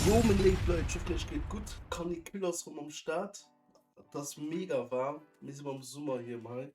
Jo meng léif Leit, ech hoffen iech geet gutt. D'Canicule ass rëm am Start, et ass mega waarm, mir si mam Summerhiem hei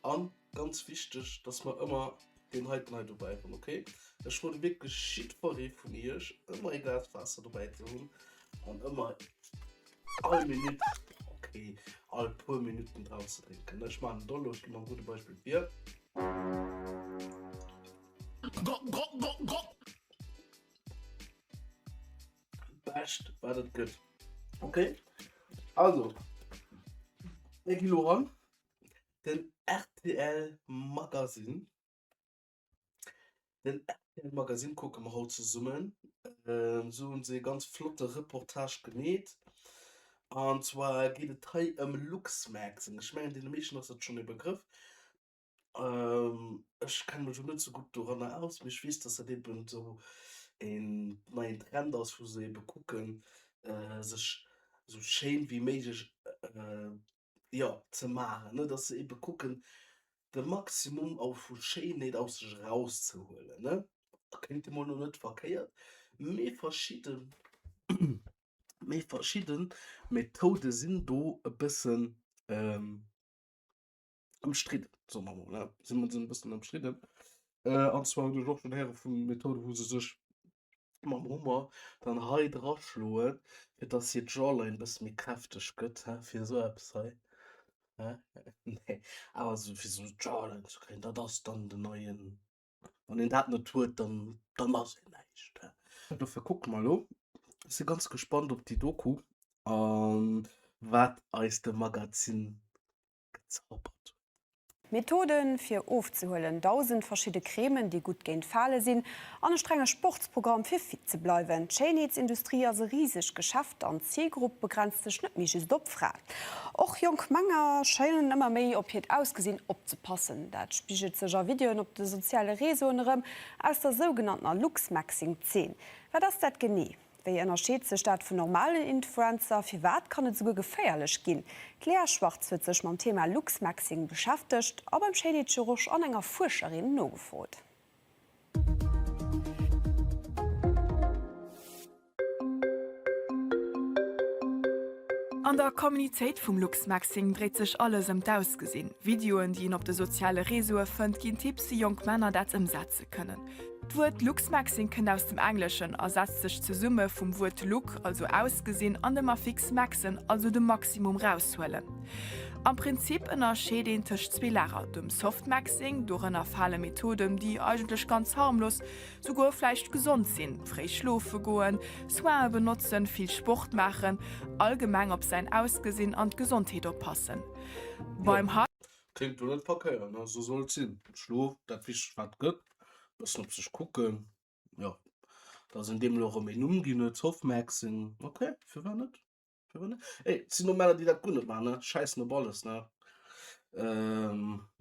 an ganz wichteg, dass mer ëmmer deen heiten hei dobäi hunn, ok? Ech rode wierklech jiddweree vun iech ëmmer ee Glas Waasser dobäi ze hunn an ëmmer all Minutt, ok, all puer Minutten drauf ze drénken. Ech maachen et och elo, ech gi mam gudde Beispill vir. Bescht wat et gëtt. Okay, also mir gi lo ran den RTL Magazine. Den RTL Magazine kucke mer haut zesummen. Ähm, so hunn se e ganz flotte Reportage gemeet. An zwar geet et hei ëm Luxmaxing. Ech mengen deene meeschten ass dat schonn e Begrëff. Ech kenne mech och net sou gutt doranner aus, mee ech weess, dass dat eben esou een neien Trend ass, wou se ebe kucken, sech esou schéin wéi méiglech, jo, ze maachen, ne, dass se ebe kucken, de Maximum au vu Schéinheet aus sech erauszehuelen, ne. Kléngt emol elo net verkéiert, mee verschidde, mee verschidde Methode sinn do e bëssen, ëmstridden, soe mer mol, ne? Si mer sinn e bëssen ëmstridden. Äh, an zwar hunn ech och schonn héiere vu Methoden, wou se sech mam Hummer dann hei dra schloen, fir dass hir Jawline e bësse méi kräfteg gëtt, hä, fir esou eppes hei, hä? Nee, awer esou fir esou Jawline ze kréien, dat ass dann den neien, wann een dat net huet, dann, dann ass een näischt, hä? Dofir kucke mer elo. Ech si ganz gespannt op déi Doku a wat eis de Magazin gezaubert huet. Methoden fir ofzehuelen, 1000 verschidde Cremen déi gutt géint Fale sinn an e strenge Sportsprogramm fir fit ze bleiwen. D'Schéinheetsindustrie ass e risegt Geschäft an d'Zilgrupp begrenzt sech net méi just op Fraen. Och jonk Männer schéinen ëmmer méi op hiert Ausgesinn opzepassen. Dat spigelt sech a Videoen op de soziale Reseauen erëm aus der sougenanntener Looksmaxxing-Zeen. Wat ass dat genee? Wéi ënnerscheet sech dat vun normalen Influencer? Firwat kann et esouguer geféierlech ginn? D'Lea Schwartz huet sech mam Thema Looksmaxxing beschäftegt a beim Schéinheetschirurg an enger Fuerscherin nogefrot. An der Communitéit vum Looksmaxxing dréit sech alles ëm d'Ausgesinn. Videoen, déi een op de soziale Reseaue fënnt, ginn Tipps, wéi jonk Männer dat ëmsetze kënnen. D'Wuert Looksmaxxing kënnt aus dem Engleschen a setzt sech zesumme vum Wuert look, also ausgesinn, an dem Affix maxen, also de Maximum raushuelen. Am Prinzip ënnerscheet een tëscht zwee Lager, dem Softmaxxing, dorënner fale Methoden, déi eigentlech ganz harmlos, souguer vläicht gesond sinn, fréi schlofe goen, Soine benotzen, vill Sport maachen, allgemeng op säin Ausgesinn an d'Gesondheet oppassen. Beim. Kléngt do net verkéiert, ne? Esou soll et sinn. Schlof, dat wichtegst wat et gëtt, bëssen op sech kucken, jo. Dass een deem elo erëm een Numm ginn huet, Softmaxing, ok, firwat net, firwat net? Ey, et sinn och Männer, déi dat guer net maachen, ne, schäissen op alles, ne,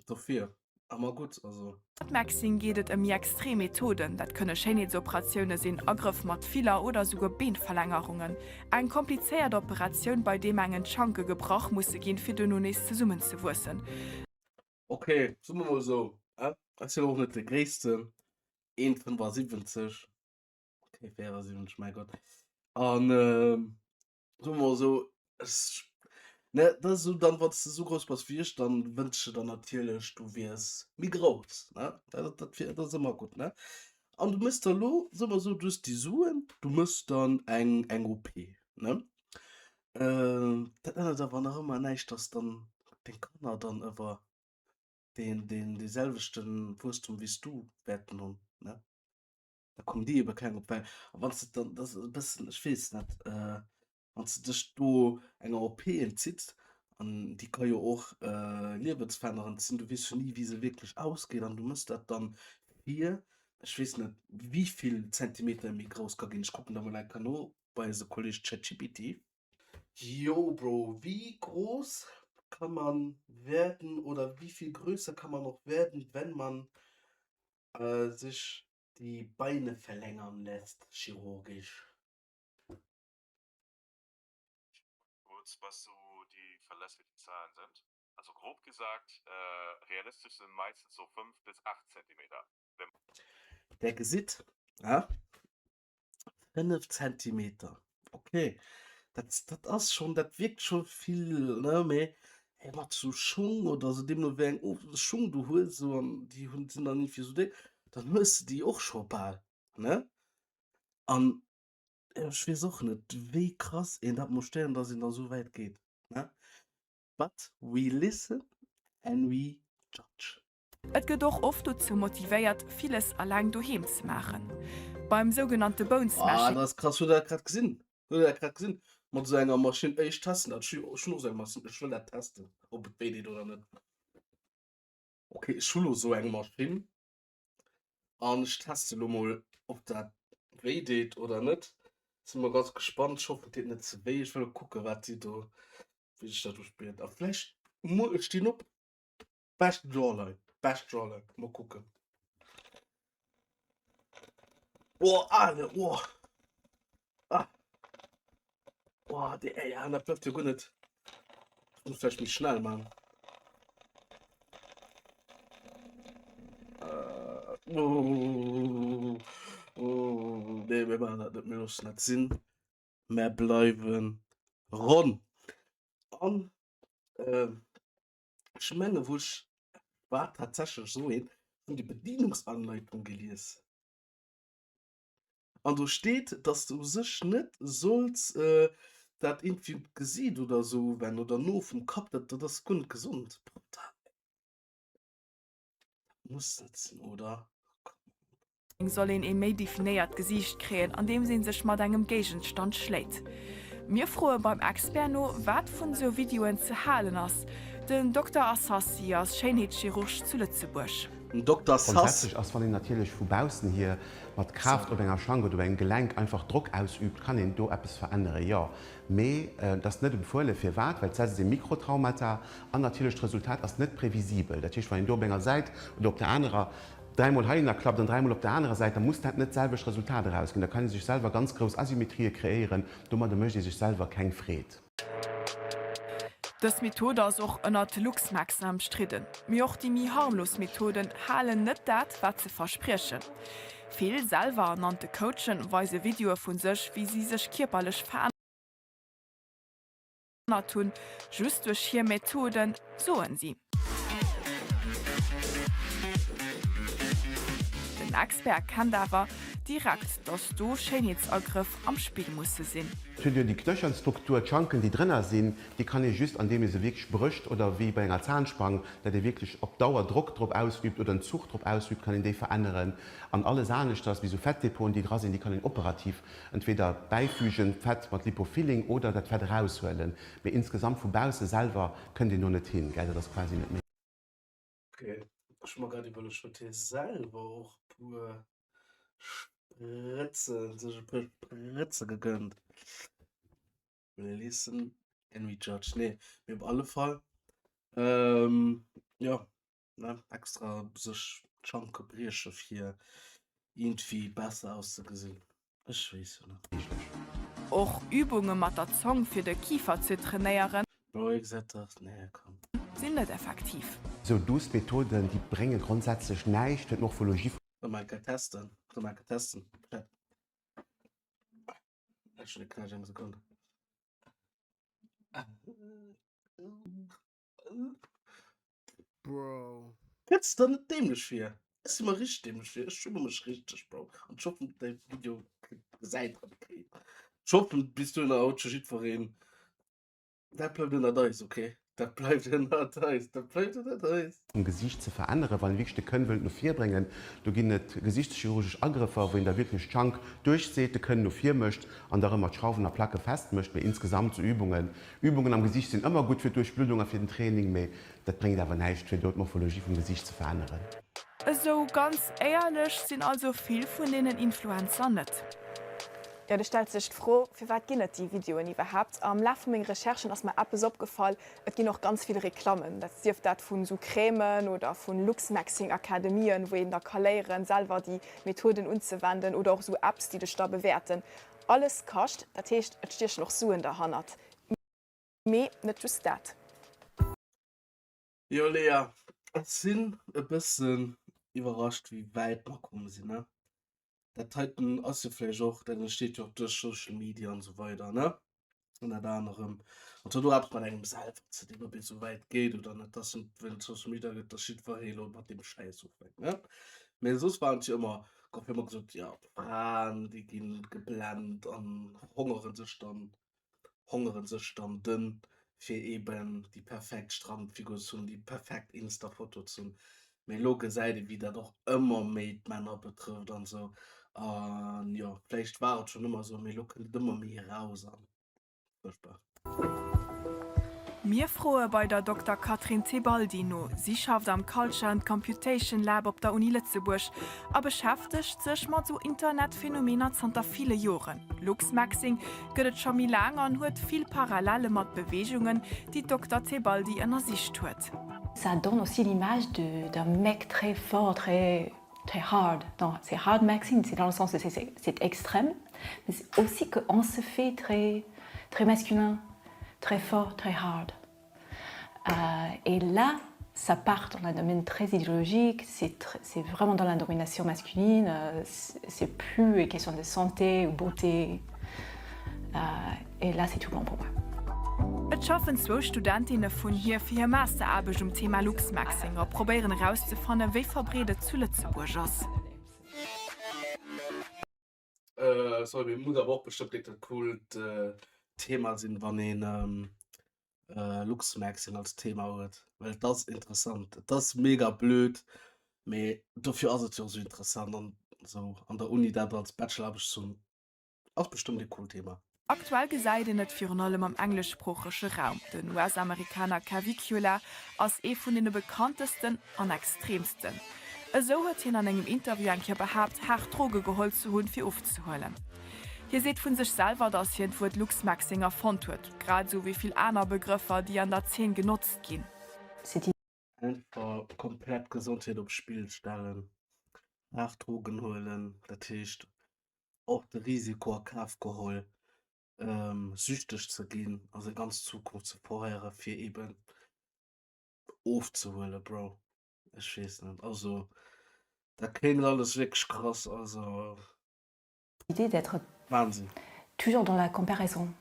dofir, awer gutt, also. Maxing geet et ëm méi extrem Methoden, dat kënne Schéinheetsoperatioune sinn, Agrëff mat Filler oder souguer Beenverlängerungen. Eng komplizéiert Operatioun, bei deem engen d'Schanke gebrach musse ginn, fir duerno nees zesummenzewuessen. Ok, soe mer mol esou, ech sinn och net de gréissten, 1,75, ok 74, mäi Gott, an soe mer esou, ech, ne, dat ass esou dann, wann s de esou grouss bass wéi ech, dann wënschs de der natierlech, du wiers méi grouss, ne, dat, dat wier, dat ass ëmmer gutt, ne. An du méchs der elo, soe mer esou, du hues déi Suen, du méchs dann eng, eng OP, ne. Dat ännert awer nach ëmmer näischt, dass dann deng Kanner dann ëwer deen, deen, dee selwechten Wuesstum wéi s du wäerten hunn, ne. Da kommen déi ebe kleng op d'Welt. A wann s de dann, dat ass e bëssen, ech weess net, wann s de dech do enger OP entzitt, an déi ka jo och liewensverännerend sinn, du weess jo ni wéi se wierklech ausgeet an du mëss dat dann fir, ech weess net wéivill Zentimeter méi grouss ka ginn, ech kucken da mol eng Kéier no bei eise Kolleg ChatGPT. Yo Bro, wie groß kann man werden oder wie viel größer kann man noch werden, wenn man sich die Beine verlängern lässt chirurgisch? Kurz, was so die verlässlichen Zahlen sind. Also grob gesagt, realistisch sind meistens so 5 bis 8 Zentimeter. Wenn Der gesitt, ja, 5 Zentimeter. Okay, dat, dat ass schonn, dat wierkt scho vill, ne, mee hey, mat sou Schung oder sou, deemno wéi eng Of Schung du hues sou an déi hunn, sinn dann iergendwéi sou déck, dann hues de déi och scho bal, ne? An ech weess och net, wéi krass een dat muss stéieren, dass een da sou wäit geet, ne? But we listen and we judge. Et gëtt och oft dozou motivéiert, villes alleng doheem ze maachen. Beim sougenannte Bone Ah, Smashing. dat ass krass. Hutt der dat grad gesinn? Hutt der dat grad gesinn? Mat esou enger Maschinn. Ech testen dat. Ech hunn och esou eng Maschinn. Ech wëll dat testen, ob et wéi deet oder net. Okay, ech hu lo esou eng Maschinn an ech teste lo mol, ob dat wéi deet oder net. Sinn mol ganz gespannt. Ech hoffen, et deet net ze wéi. Ech wëll kucken, wat si do, wéi sech dat uspillt. A vläicht muer, ech stinn op. Best Jawline, best Jawline, mol kucken. Boah, Alter, boah. Ah. Boah, déi, ey, ja, dat bleift jo guer net. Ich muss vielleicht méi schnell man. Äh, oh, oh, nee, mir machen dat net, mir loossen dat sinn. Mer bleiwen ronn. An, äh, Ech menge wou ech war tatsächlech esou een, hunn déi Bedienungsanleitung gelies. An do steet, dass de u sech net solls dat iergendwéi un d'Gesiit oder esou uwennen oder no vum Kapp, dat dat ass guer net gesond. Brutal. Dat muss net sinn, oder? Soll een ee méi definéiert Gesiicht kréien, andeems een sech mat engem Géigenstand schléit? Mir froe beim Expert no, wat vun esou Videoen ze halen ass. Den Dokter Assassi ass Schéinheetschirurg zu Lëtzebuerg. Den Dokter Sass. Grondsätzlech ass, wann een natierlech vu baussen hier mat Kraaft op enger Schank oder op engem Gelenk einfach Drock ausüübt, kann een do eppes veränneren, jo. Mee et ass net empfuelen. Firwat? Well et setzt ee Mikrotraumata an natierlech d'Resultat ass net previsibel. Dat heescht, wann een do op enger Säit oder op der anerer dräimol heihinner klappt an dräimol op der anerer Säit, da muss dat net d'selwecht Resultat erausginn. Da kann ee sech selwer ganz grouss Asymmetrië kreéieren. Domadder mécht ee sech selwer keng Freed. Dës Method ass och ënnert Luxmaxen ëmstridden. Mee och déi méi harmlos Methoden halen net dat, wat se verspriechen. Vill selwer ernannte Coachen weise Videoe vu sech, wéi si sech kierperlech verännert hunn, just duerch hir Methoden, soen si. Den Expert erkennt awer direkt, datt do Schéinheetsagrëff am Spill musse sinn. Et huet jo déi Knöchernstruktur, d'Schanken déi drënner sinn, déi kann ee just andeem ee se wierklech brécht oder wéi bei enger Zahnspang, dat ee wierklech op Dauer Drock drop ausübt oder en Zuch drop ausübt, kann een déi veränneren. An alles aneschters, wéi sou Fettdepoten déi dra sinn, déi kann een operativ entweder bäifügen, Fett mat Lipofilling, oder dat Fett eraushuelen. Mee insgesamt vu bausse selwer kënnt een do net hin, gell, dat ass quasi net méiglech. Ok, ech hu mer grad iwwerluecht, huet hie selwer och puer Sprëtzen, sech e puer Sprëtze gegënnt? We listen and we judge. Nee, mee op alle Fall, jo. Ne, extra sech d'Schanke brieche fir iergendwéi besser auszegesinn. Ech weess jo net. Och Übunge mat der Zong fir de Kifer ze trainéieren. Bro, hie gesäit dach, nee komm. Sinn net effektiv. Sou douce Methoden, déi brénge grondsätzlech näischt fir d'Morphologie vum. Soll mer eng Kéier testen? Soll mer eng Kéier testen? Chat. Ech hunn e Knätsch, eng Sekonn. Bro. Kënns der net dämlech vir? Ech si mer richteg dämlech vir. Ech schumme mech richteg, Bro. An ech hoffen, de Video gesäit erëm keen. Ech hoffen, bis dohinner huet scho jiddwereen. Dat bleift ënnert eis, okay? Dat bleift ënnert eis. Dat bleift ënnert eis. Vum Gesiicht ze veränneren, wann een wierklech de Kënn wëllt no vir bréngen. Do ginn et gesichtschirurgesch Agrëffer, wou een da wierklech d'Schank duerchseet, de Kënn no vir mécht an da rëm mat Schrauwen a Placke festmécht. Mee insgesamt sou Übungen, Übungen am Gesiicht sinn ëmmer gutt fir d'Duerchbluddung a fir den Training, mee dat bréngt awer näischt fir do d'Morphologie vum Gesiicht ze veränneren. Esou ganz éierlech sinn also vill vun deenen Influencer net. Jo, do stellt sech d'Fro, firwat ginn et déi Videoen iwwerhaapt? Am Laf vu menge Recherchen ass mer eppes opgefall, Et ginn och ganz vill Reklammen, dat sief dat vun esou Crèmen oder vun Looksmaxxing Akademien, wou een da ka léieren, selwer déi Methoden unzewenden oder och esou Apps, déi dech da bewäerten. Alles kascht, dat heescht et stiechen och Suen derhannert. Mee net just dat. Jo Lea, ech sinn e bëssen iwwerrascht wéi wäit mer komm sinn, ne? Dat heiten ass jo vläicht och, dat entsteet jo och duerch Social Media an esou weider, ne? Ënnert anerem. An et huet och eppes mat engem selwer ze dinn, ob ee sou wäit geet oder net. Dass en, wéi et Social Media gëtt, dass jiddweree elo mat deem Schäiss ufänkt, ne? Mee soss war et jo ëmmer, gouf jo ëmmer gesot, jo, d'Fraen, déi gi geblent an hongere sech dann hongeren sech dann dënn fir eben déi perfekt Strandfigur ze hunn, déi perfekt Instafoto ze hunn. Mee elo gesäit ee wéi dat och ëmmer méi d'Männer betrëfft an esou. An jo, vläicht war et schonn ëmmer esou, mee elo kënnt et ëmmer méi eraus an fuerchtbar. Mir froe bei der Dokter Catherine Tebaldi no. Si schafft am Culture and Computation Lab op der Uni Lëtzebuerg a beschäftegt sech mat sou Internetphenomener zanter ville Joren. Looksmaxxing gëtt et scho méi laang an huet vill Parallele mat Beweegungen, déi d'Dokter Tebaldi ënnersicht huet. Ça donne aussi l'image d'un mec très fort, très très hard. Non, c'est hard maxing, c'est dans le sens de c'est extrême, mais c'est aussi qu'on se fait très très masculin, très fort, très hard. Euh, et là, ça part dans un domaine très idéologique, c'est vraiment dans la domination masculine, euh, c'est plus une question de santé ou beauté. Euh, et là, c'est tout bon pour moi. Et schaffen zwou Studentinne vun hir fir hir Masteraarbecht um Thema Looksmaxxing a probéieren erauszefannen, wéi verbreet et zu Lëtzebuerg ass. Äh, sorry, mee muss awer och bestëmmt net dat coolt Thema sinn, wann een Looksmaxxing als Thema huet, well et ass interessant. Et ass mega blöd, mee dofir ass et jo och esou interessant an esou an der Uni dat als Bacheloraarbecht ze hunn. Ass bestëmmt ee coolt Thema. Aktuell gesäit een et virun allem am engleschsproochege Raum. Den US-Amerikaner Cavicula ass ee vun deene bekanntesten an extreemsten. Esou huet hien an engem Interview eng Kéier behaapt, haart Droge geholl ze hunn, fir ofzehuelen. Hie seet vu sech selwer, datt hien d'Wuert Looksmaxxing erfonnt huet, grad esou wéi vill aner Begrëffer, déi an der Zeen genotzt ginn. Einfach komplett Gesondheet op Spill stellen, haart Drogen huelen, dat heescht och de Risiko a Kaf geholl, süchteg ze ginn a seng ganz Zukunft ze verhéiere fir eben ofzehuelen, Bro. Ech weess net, also dat kléngt alles wierklech krass, also L'idée d'être Wahnsinn. toujours dans la comparaison.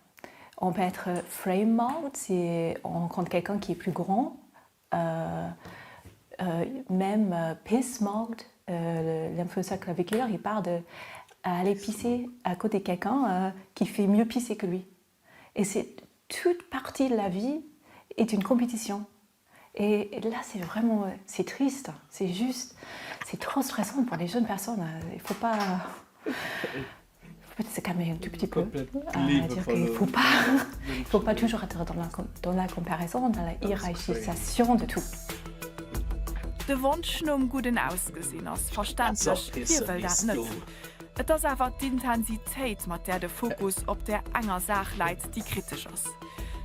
On peut être frame mode si on rencontre quelqu'un qui est plus grand, euh, euh, même euh, piss mode, euh, l'influenceur claviculaire, il part de aller pisser à côté de quelqu'un euh, qui fait mieux pisser que lui. Et c'est toute partie de la vie est une compétition. Et là, c'est vraiment c'est triste, c'est juste, c'est trop stressant pour les jeunes personnes. Il faut pas faut peut-être se calmer un tout petit peu, euh, dire qu'il faut pas, il faut pas toujours être dans la, dans la comparaison, dans la hiérarchisation de tout. De Wonsch nom gudden Ausgesinn ass verständlech, wie wëll dat net? Et ass awer d'Intensitéit, mat där de Fokus op där enger Saach läit, déi kritesch ass.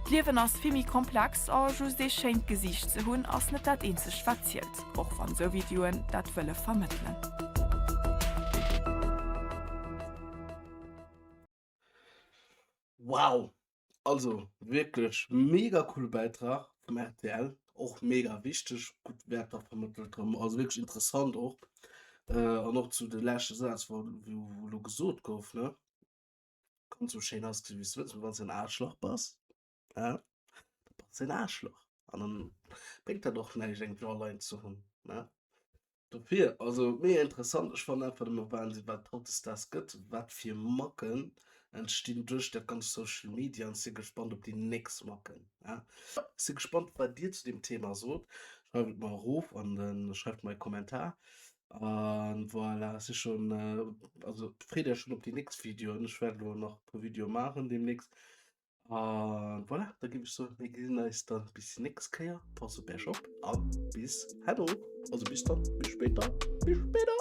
D'Liewen ass vill méi komplex a just ee schéint Gesiicht ze hunn, ass net dat eenzegt wat zielt, och wann esou Videoen dat wëlle vermëttelen. Wow! Also wierklech mega coole Bäitrag vum rtl, och mega wichteg, gutt Wäerter vermëttelt erëm, also wierklech interessant och an och zu de leschte Saz wou elo gesot gouf ne, kanns sou schéin ausgesinn wéi s de wëlls, mee wann s de en Aarschlach bass, ja, da bass de en Aarschlach an dann bréngt dat och näischt eng Jawline ze hunn ne. Dofir, also mega interessant. Ech fannen einfach nëmme Wahnsinn, wat hautdesdaags gëtt, wat fir Macken entstinn duerch dat ganzt Social Media an ech si gespannt op déi nächst Macken. Ja. Ech si gespannt, wat dir zu deem Thema sot. Schreift et mer erof an de schreift mer e Kommentar. An voilà, ech si schon, also freet iech schon op déi nächst Videoen. Ech wäert elo nach e puer Videoe maachen deemnächst. An voilà, da géif ech soen, mir gesinn eis dann bis déi nächst Kéier. Passt op Iech op a bis herno. Also bis dann, bis spéider, bis spéider.